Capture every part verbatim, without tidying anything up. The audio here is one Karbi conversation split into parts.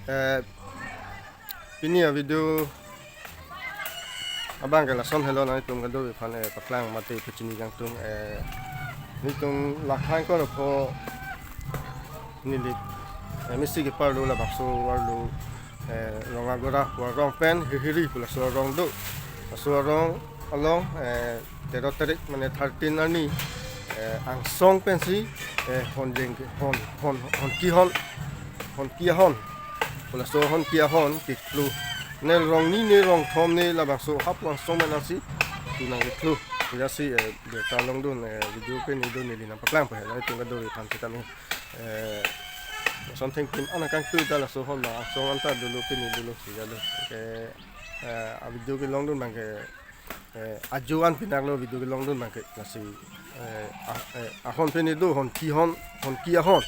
Eh, pini a-video abang ke lason helo, nangtum kadokave aphan, eh, paklang mate pachini kangtung, eh, nelitum Lakhang Korapho neli, eh, M A C keparlo labangso arlo, eh, Rong Agora arong pen Hirhiri pu laso arong do. Laso arong along, eh, tero tarik mane thirteen arni, eh, angsong pensi, eh, hon jeng hon hon hon ki hon hon ki ahon pu laso hon ki ahon keklu. Ne rong hini ne rong thom ne labangso hap angsong menangsi tu nangkeklu. Jasi, eh, birta longdun, eh, video pini do neli nangpaklang pahela itum kadokave aphan sitame. Eh, lason thengpi an nangkangtui ta laso hon ma angsong anta dolo pini dolo sijalo. Ke, eh, a-video kelongdun abang ke, eh, ajo an pinaklo video kelongdun abang ke lasi, eh, a-, eh, ahon pini do hon ki hon hon ki ahon.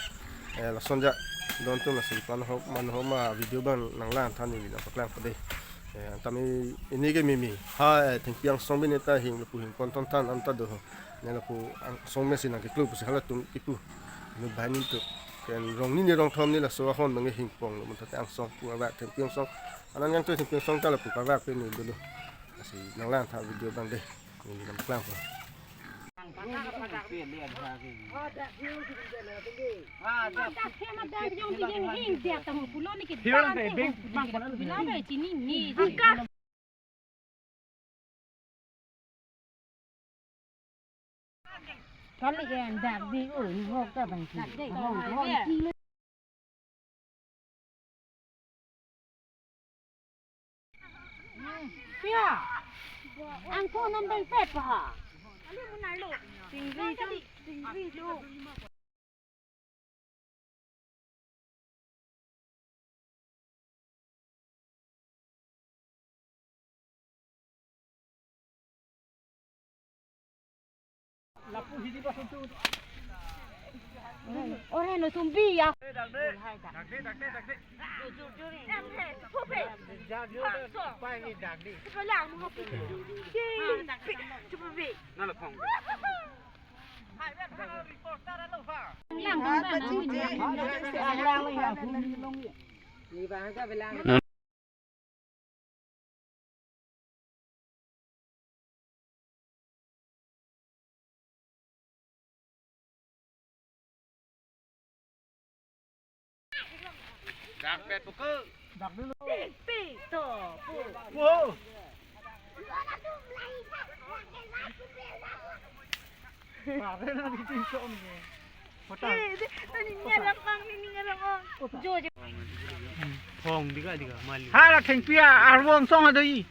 Eh, lason ja dontum lasi pan hok man ho ma video abang nanglang than neli nangpaklangpo dei. Eh, antame ini ke mimi. Ha, eh, thengpi angsong bini ta hing lapu hing pon ton than anta do ho. Ne lapu angsong mesi nangkeklu pusi halatum kipu. Nu banghini tu. Ken rong hini ne rong thom ne laso ahon abang hingponglo, mun tate angsong pu avak thengpi angsong. Anan yang tu thengpi angsong ta lapu kavak pini dolo. Lasi nanglang tha video abang dei. Neli nangpaklangpo. Kali en dak di, oh, ni hok ta bang ki. Dak di, hong, hong, hong, ya. Pia. Ang phone number pe pa. Tingri tu, tingri tu. Lapu hidi ba suntu. Ore no sumbi ya. Dak de, dak de, dak de. Dak de, dak de. Nalo phong. Dak pet puke. Dak dulu. Pi, pi, to, pu. Wow. Pare na di tingko ni. Kota. Eh, di, tadi ni alam ang, ni alam ang. Jo, jo. Phong di ka, di ka, mali. Hala thengpi a, arvo angsong ado i.